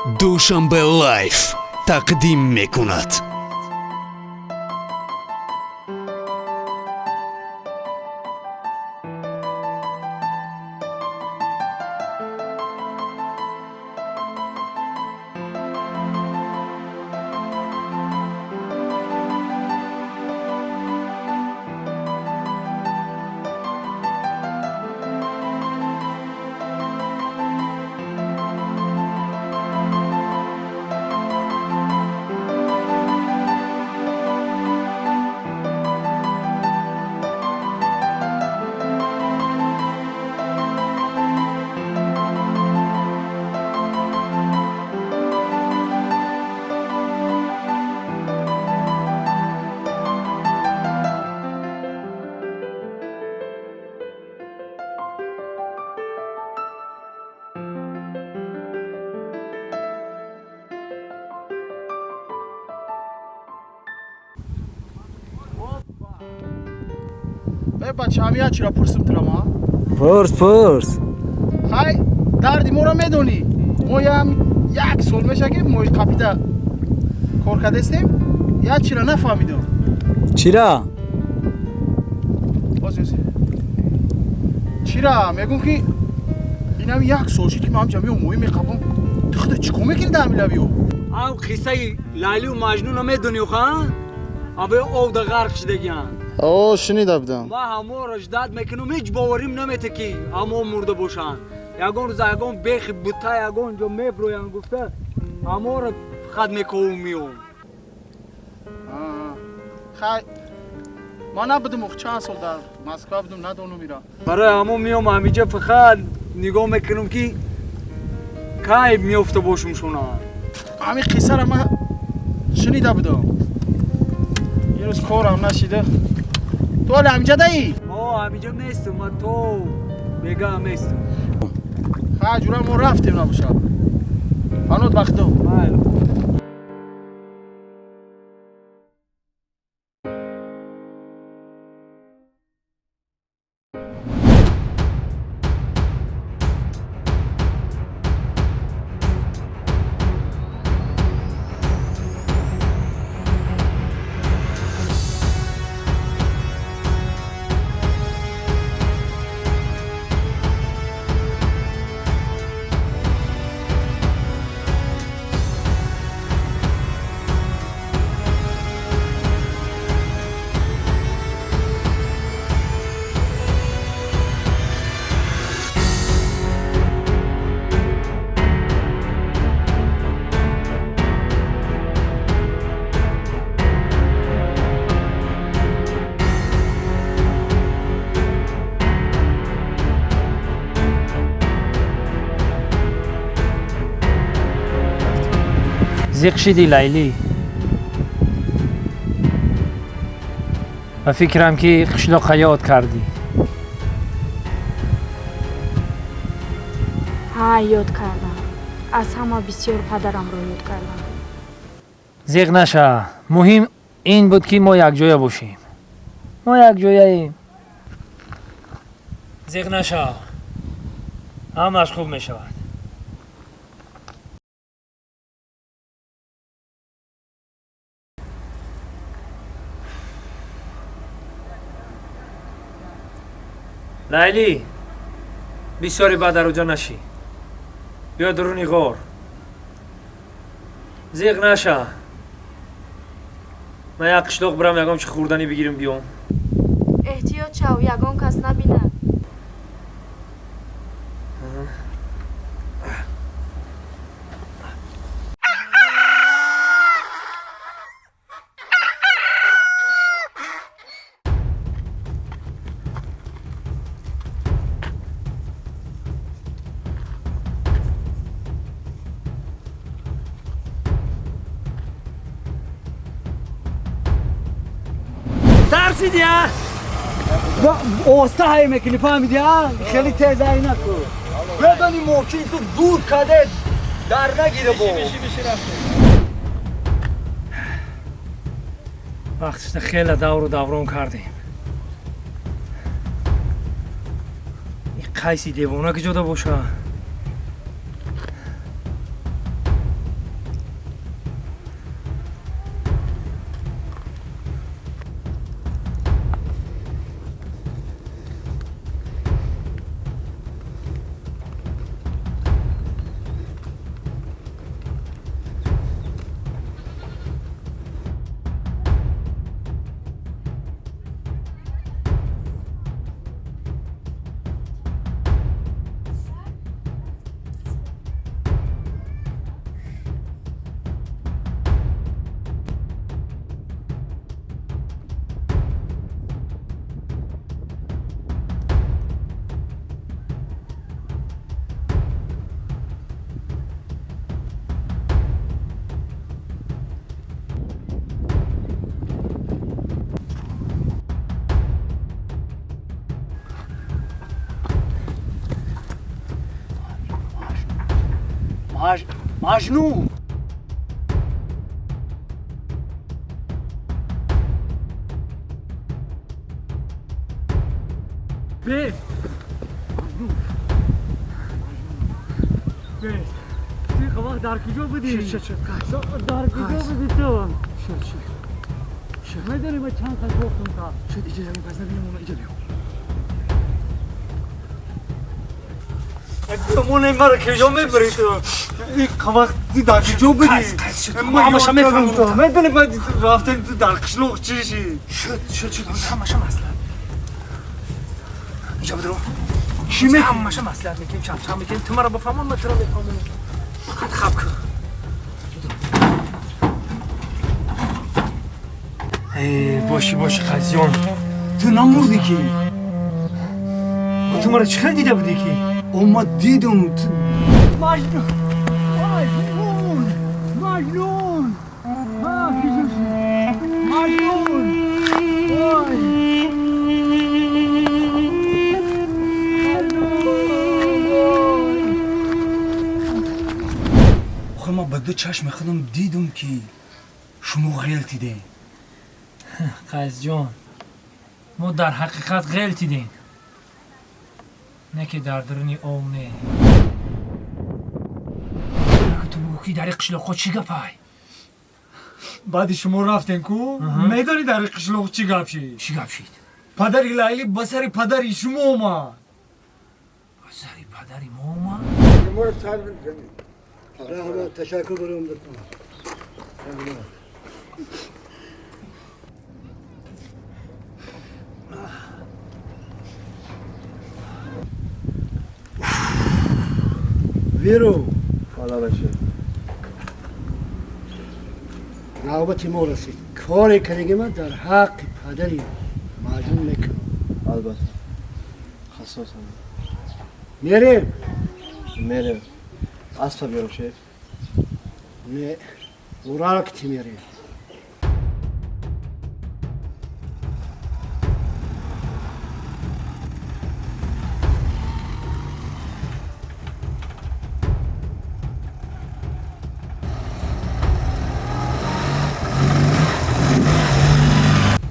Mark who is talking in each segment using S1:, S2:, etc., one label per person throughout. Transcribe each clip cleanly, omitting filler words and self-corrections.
S1: Душанбе Лайф тақдим мекунад.
S2: Бача, ҳамия чиро пурсим тирама?
S3: Пурс, пурс.
S2: Хай, дарди моро медонӣ. Мо ям як сол меша ки мои қапида кор кардастем, як чиро нафаҳмидам.
S3: Чира?
S2: Боз ёси. Чира, мегӯм ки инам як сол шуд ки ман ҳамҷа меом моҳӣ меқапам. Ту худо чӣ кор мекунӣ дар ҳамин лабиё?
S3: Ав қиссаи Лайлию Маҷнуна медонӣ, ха? Абе овда ғарқ шудагиян.
S2: О, шунида будам.
S3: Ман ҳаморо ждат мекунам, ҳеҷ боварим намете ки ҳамо мурда бошанд. Ягон рӯз ягон бехи бута ягон ҷо меброянд гуфта, ҳаморо фақат мековум меом.
S2: Хай, ман набудам, чанд сол дар Москва будам, надонам ира.
S3: Барои ҳамо меом ҳамиҷа фақат нигоҳ мекунам ки кай меёфта бошум шуна.
S2: Ҳамин қиссаро ман шунида будам. Ин рӯз корам нашида. Ту ҳоле ҳамиҷа даӣ?
S3: О, ҳамиҷа местум, ман то бега местум.
S2: Хай, ҷура мо рафтем набошад. Панот ба худо.
S3: Майли.
S4: Зиқ шидӣ, Лайлӣ. Ба фикрам ки қишлоққа ёд кардӣ.
S5: Ҳа, ёд кардам. Аз ҳама бисёр падарамро ёд кардам.
S4: Зиқ наша. Муҳим ин буд ки мо якҷоя бошем. Мо якҷояем. Зиқ наша. Ҳамааш хуб мешавад. Лайлӣ, бисёре баъд дар оҷа нашӣ. Биё дуруни ғор. Зиқ наша. Ман як қишлоқ бирам, ягон чи хӯрданӣ бигирим биём.
S5: Эҳтиёт шав, ягон кас набинад.
S3: Тарсиди, а? Оста ҳай мекунӣ, фаҳмиди, а? Хеле тез ҳай накун. Бедони мошин ту дур каде дар нагире бо.
S4: Вақтишда хеле давру даврон кардем. Ин Қайси девона куҷода боша?
S3: Маҷнун. Бес. Бес. Ту вақт дар куҷо будӣ? Дар куҷо будӣ ту? Шуд. Медонӣ ман чанд қад гуфтам та?
S2: Шуд, иҷа ягон кас набинам, оно иҷа биё.
S3: Мон маро куҷо мебарӣ ту? Ин вақт ту дар куҷо будӣ?
S4: Ҳамаша мефаҳмам.
S3: Медонӣ ман рафтем ту дар қишлоқ чӣ шид?
S2: Шуд, шуд, шуд, ҳамаша маслиҳат. Иҷа бидро.
S3: Чӣ мекунӣ?
S4: Ҳамаша маслиҳат мекунем, чанд мекунем. Ту маро бифаҳмон, ман туро мефаҳмонам. Фақат хаб кун. Боши, боши, Қайсҷон.
S3: Ту намурдӣ ки?
S4: Ту маро чӣ хел дида будӣ ки?
S3: Ман дидам. Маҷнун! Маҷнун! Маҷнун! Маҷнун! Вой! Охе ман ба ду чашми худам дидам ки шумо ғелтидем.
S4: Қайсҷон, мо дар ҳақиқат ғелтидем. Не ки дар даруни ов не. Ту бугӯ ки дар қишлоқҳо чӣ гапай?
S3: Баъди шумо рафтем ку, медонӣ дар қишлоқ чӣ гап шид?
S4: Чӣ гап шид?
S3: Падари Лайлӣ ба сари падари шумо омад.
S4: Ба сари падари мо омад?
S6: Раҳмат, ташаккур барам дукун. Раҳмат. Виру.
S7: Ҳола бача.
S6: Навбати мо расид. Коре кардагӣ ман дар ҳаққи падари Маҷнун мекунам.
S7: Албатта. Хассосам.
S6: Мерем?
S7: Мерем. Аспа биёрам, шеф?
S6: Не, Урал кити мерем.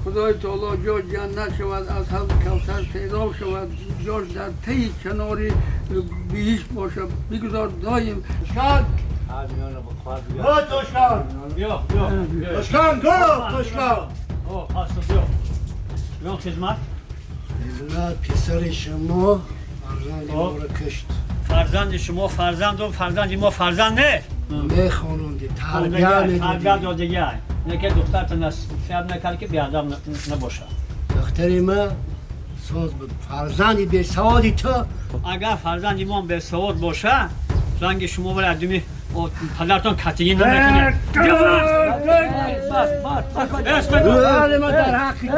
S8: خدای تعالی جا جنت شود، از حوض کوثر سیراب شود، جاش در ته کنار بهشت باشد. بگذار دایم شاد.
S6: توشکان
S9: بیا بیا
S6: توشکان گفت توشکان.
S9: اوه خاص بیا بیا خدمت.
S6: خدمت پسر شما فرزند ما را کشت.
S9: فرزند شما فرزند و فرزند ما فرزند نه.
S6: میخوانوندی تربیت میدادی.
S9: تربیت دادگی. نه که دخترت نصیحت نکرد که بیادب نباشد.
S6: دختر ما ساز بود. فرزندی به سوادی تو.
S9: اگر فرزندی ما به سواد باشه رنگ شما برای ادمی پدرتان کتیگی نمیکنه. بس بس بس
S6: من در حقی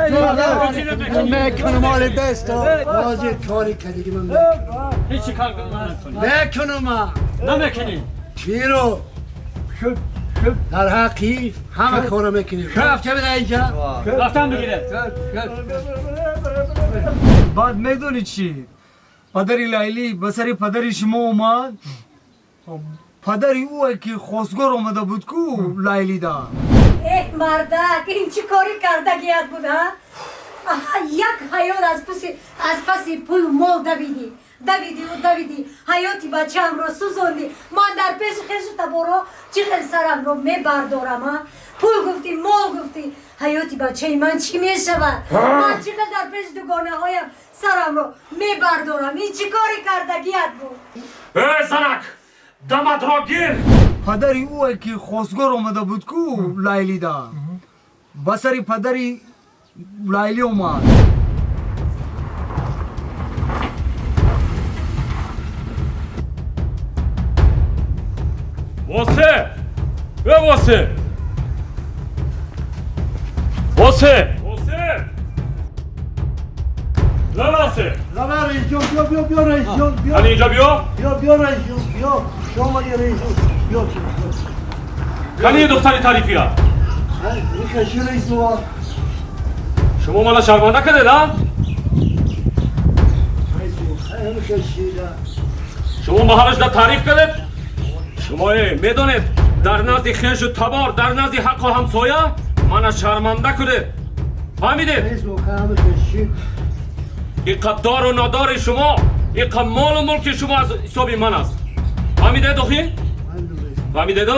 S6: میکنم مال دست بازی کاری کردی من میکنم.
S9: هیچ کار نکنی.
S6: میکنم من.
S9: نمیکنی.
S6: پیرو در حقی همه کارو میکنیم. رفته بده اینجا.
S9: رفتم بگیره.
S3: بعد میدونی چی؟ падари Лайлӣ ба сари падари шумо омад. Падари ӯ ки хостгор омада буд ку Лайлида.
S10: Эҳ мардак, ин чӣ кори кардагият буд, ҳа? Як ҳаёт аз паси пулу мол давидӣ. Давидиву давидӣ, ҳаёти бачаамро сӯзондӣ. Ман дар пеши хешу таборо чӣ хел сарамро мебардорам, ҳа? Пул гуфтӣ, мол гуфтӣ, ҳаёти бачаи ман чӣ мешавад? Ман чӣ хел дар пеши дугонаҳоям сарамро мебардорам? Ин чӣ кори кардагият буд?
S11: Э, занак, даматро гир!
S3: Падари ӯ ки хостгор омада буд ку Лайлида. Ба сари падари Лайлӣ омад.
S11: Восе! Э, Восе! Восе! Восе! لا واسه!
S6: لا رئیس جان، بیا بیا بیا رئیس جان، بیا.
S11: علی اینجا بیا.
S6: بیا بیا رئیس جان، بیا. شما رئیس جان، بیا.
S11: کلی دختری تعریفی ها.
S6: میکشی رئیس جان.
S11: شما مالا شرمنده کرده نه؟
S6: رئیس جان، خیلی کشیده.
S11: شما محلش در تعریف کرده؟ Шумо медонед дар назди хешу табор, дар назди ҳаққу ҳамсоя мана шарманда кунед. Фаҳмидед? Иқа дору надори шумо, иқа молу мулки шумо аз ҳисоби ман аст. Фаҳмидед охи? Фаҳмидед?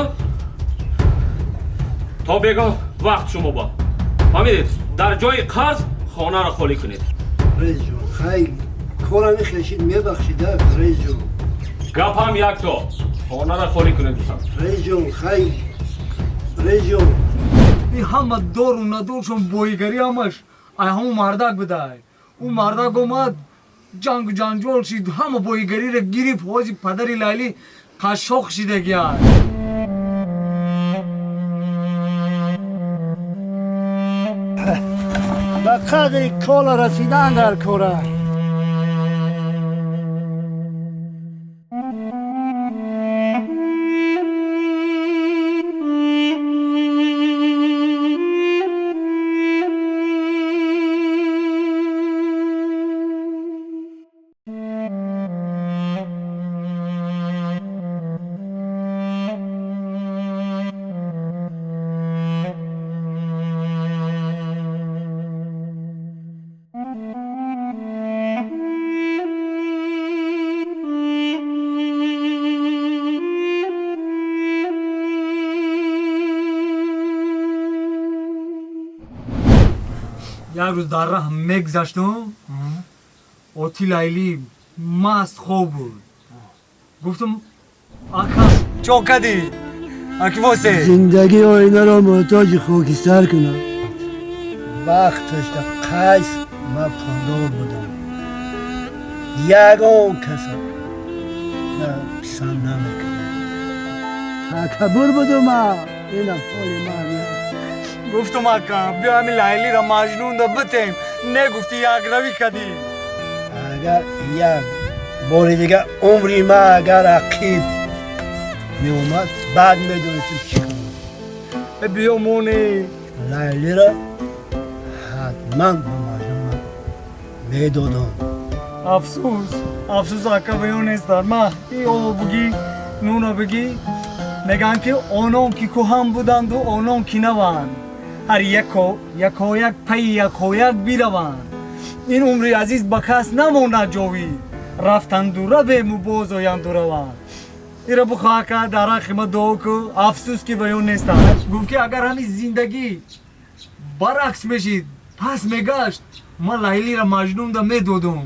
S11: То бегоҳ вақт шумо ба. Фаҳмидед? Дар ҷои қарз хонаро холӣ кунед.
S6: Раис ҷон, хайр, корами хешид мебахшид, раис ҷон.
S11: Гап ҳам якто. Хонаро холӣ кунед гуфтам.
S6: Раис ҷон, хайр, раис ҷон.
S3: Ин ҳама дору надоршон боигарӣ ҳамаш ай ҳамун мардак будай. Ӯ мардак омад, ҷангу ҷанҷол шид, ҳама боигариро гирифт, ҳози падари Лайлӣ қашшоқ шидагиай.
S6: Ба қадри кола расидан дар кора.
S3: Як рӯз дар раҳ мегузаштум, оти Лайлӣ маст хоб буд. Гуфтум, ака, чо кадӣ? Аки восе?
S6: Зиндагӣ оинаро муҳтоҷи хокистар кунад. Вақташ дар Қайс ман пулдор будам. Ягон касам писанд намекардам. Такаббур будум ман. Инам ҳоли ман.
S3: Гуфтум ака, биё ҳамин Лайлиро Маҷнунда битем. Негуфтӣ якравӣ кадӣ.
S6: Агар як бори дига умри ман агар ақиб меомад, баъд медонистам чӣ кунам.
S3: Биё монӣ.
S6: Лайлиро ҳатман ба Маҷнун медодам.
S3: Афсӯс, афсӯс ака биё нестар. Ма ин обо бугӣ, нуно бугӣ. Мегӯянд ки онон ки кӯҳан буданду онон ки наванд. Ҳар яко якояк пайи якояк бираванд. Ин умри азиз ба кас намонад ҷовид. Рафтанду равему боз оянду раванд. Ира бухоҳ ака, дар ҳаққи ма дуо ку. Афсӯс ки ба ён нестам. Гуфт ки агар ҳамин зиндагӣ баръакс мешид, пас мегашт, ман Лайлиро Маҷнунда медодум.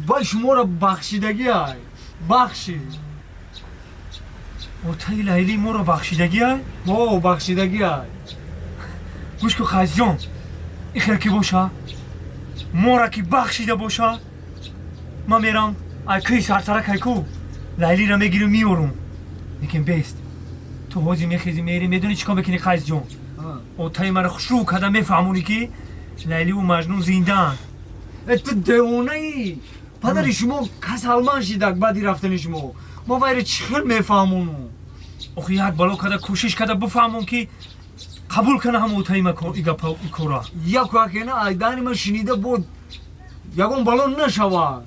S3: Вай шуморо бахшидагӣ ай. Бахшид.
S4: Отаи Лайлӣ моро бахшидагӣ ай?
S3: О, бахшидагӣ ай.
S4: Гӯш ку Қайсҷон, ин хел ки боша, моро ки бахшида боша, ман мерам ай кӯи сарсарак ай ку Лайлиро мегирим меорум. Лекин бест. Ту ҳозир мехези мерӣ, медонӣ чӣ кор мекунӣ Қайсҷон? Отаи маро хушрӯ карда мефаҳмонӣ ки Лайливу Маҷнун зиндаанд.
S3: Ту девонаӣ. Падари шумо касалманд шидак баъди рафтани шумо. Ма вайро чӣ хел мефаҳмонам?
S4: Охи як бало карда кӯшиш карда бифаҳмон ки қабул кана ҳама отаи ма и кора.
S3: Яку акена айдани ма шинида буд ягон бало нашавад.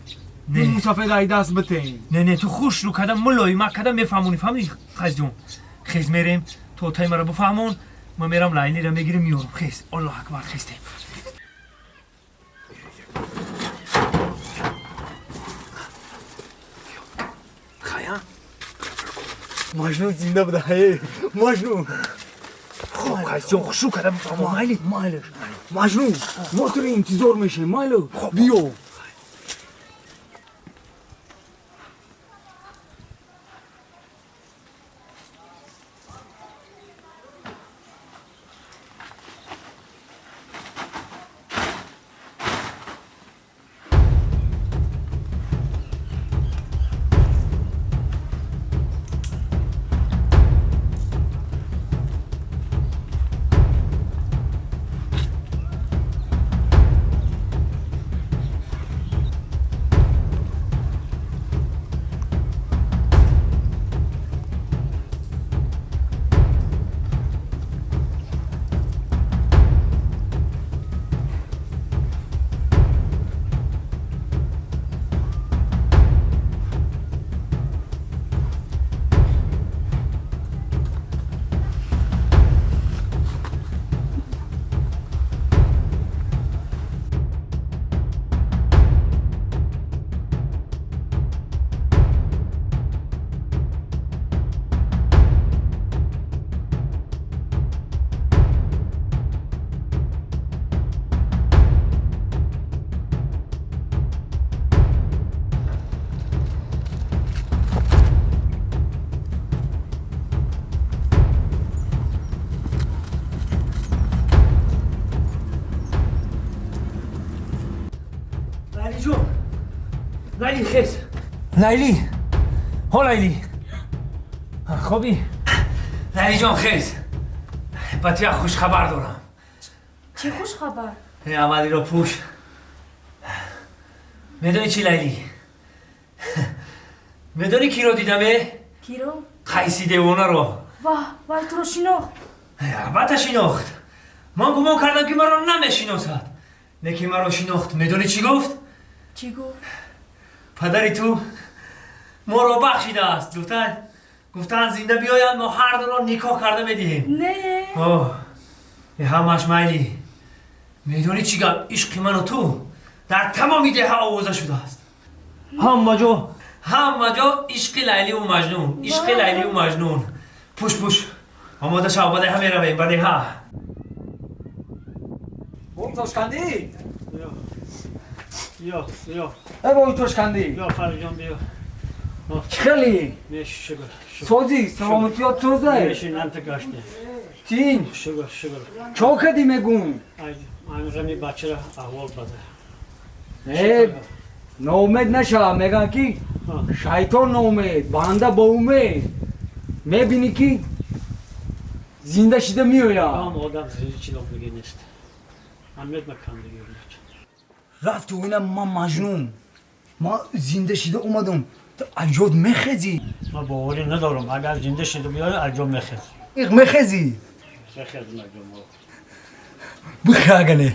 S3: Не мусафед ай даст битем.
S4: Не, не, ту хуш рӯ карда мулоима карда мефаҳмонӣ, фаҳмидӣ Қайсҷон? Хез мерем, ту отаи маро бифаҳмон, ман мерам Лайлиро мегирим меорам. Хез, Аллоҳ акбар, хестем. Хая?
S3: Маҷнун зинда буда, эй, Маҷнун.
S4: Хуб, Қайсҷон, хушрӯ карда бифаҳмон, майли?
S3: Майлиш. Маҷнун, мо туро интизор мешавем, майлу? Биё.
S4: Лайли хез. Лайли. Ҳо Лайли. Хобӣ? Лайли ҷон хез. Ба ту як хушхабар дорам.
S5: Чӣ хушхабар?
S4: Аввалиро пӯш. Медонӣ чӣ Лайли? Медонӣ киро дидаме?
S5: Киро?
S4: Қайси девонаро.
S5: Ваҳ, вай туро шинохт.
S4: Албатта шинохт. Ман гумон кардам ки маро намешиносад. Лекин маро шинохт. Медонӣ чӣ гуфт?
S5: Чӣ гуфт?
S4: Падари ту моро бахшидааст. Гуфтанд зинда биёянд, мо ҳар дуро никоҳ карда медиҳем.
S5: Не.
S4: Ҳамаш майли. Медонӣ чӣ гап? Ишқи ману ту дар тамоми деҳа овоза шудааст. Ҳама ҷо ишқи Лайливу Маҷнун, ишқи Лайливу Маҷнун. Пӯш пӯш, омода шав, ба деҳа меравем, ба деҳа.
S3: Бом Тошкандӣ?
S9: Ё, ё.
S3: Э бом Тошкандӣ.
S9: Ё Фаридҷон биё.
S3: Чӣ хелӣ?
S9: Шукр.
S3: Созӣ, саломатиёт созай?
S9: Неши, гашти.
S3: Тинҷ.
S9: Шукр, шукр.
S3: Чо кардӣ мегум?
S9: Ами бачара аҳвол бада.
S3: Э, ноумед наша, меган ки шайтон ноумед, банда бо умед. Мебинӣ ки зинда шида меояд.
S9: Ҳам одам зинда чидо диге нест. Амед макан диге.
S3: Рафту ина ман Маҷнун. Ман зинда шида омадам. Ту аҷод мехезӣ.
S9: Ман боварӣ надорам. Агар зинда шида биёяд, аҷод мехез.
S3: Иқ мехезӣ?
S9: Мехезам аҷод.
S3: Бихагане.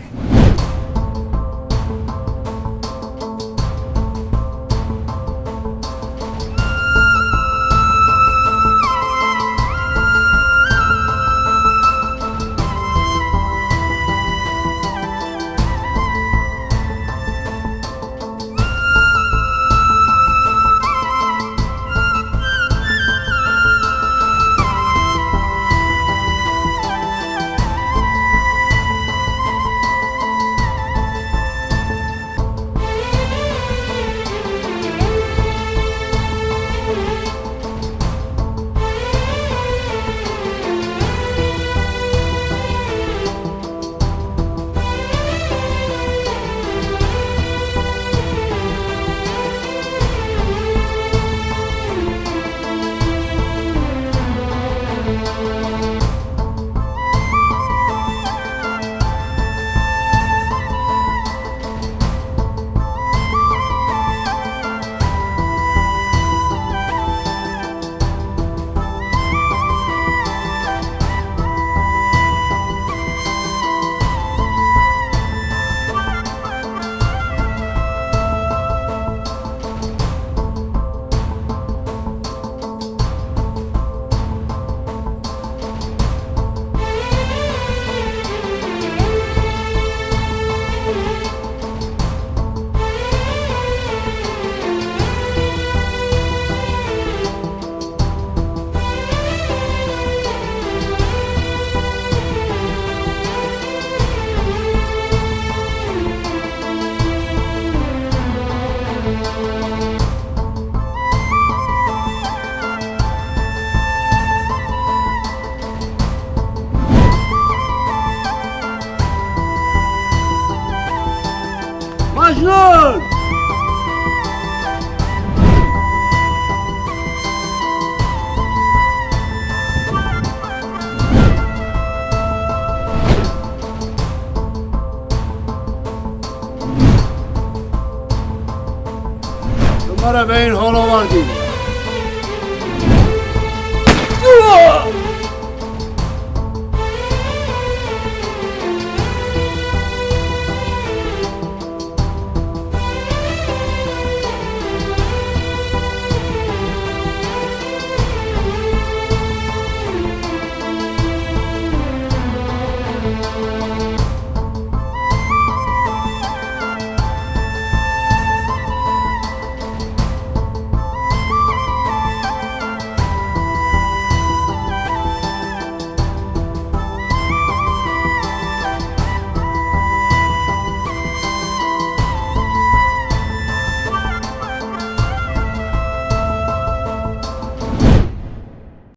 S6: Маҷнун! Ту маро ба ин ҳол овардӣ.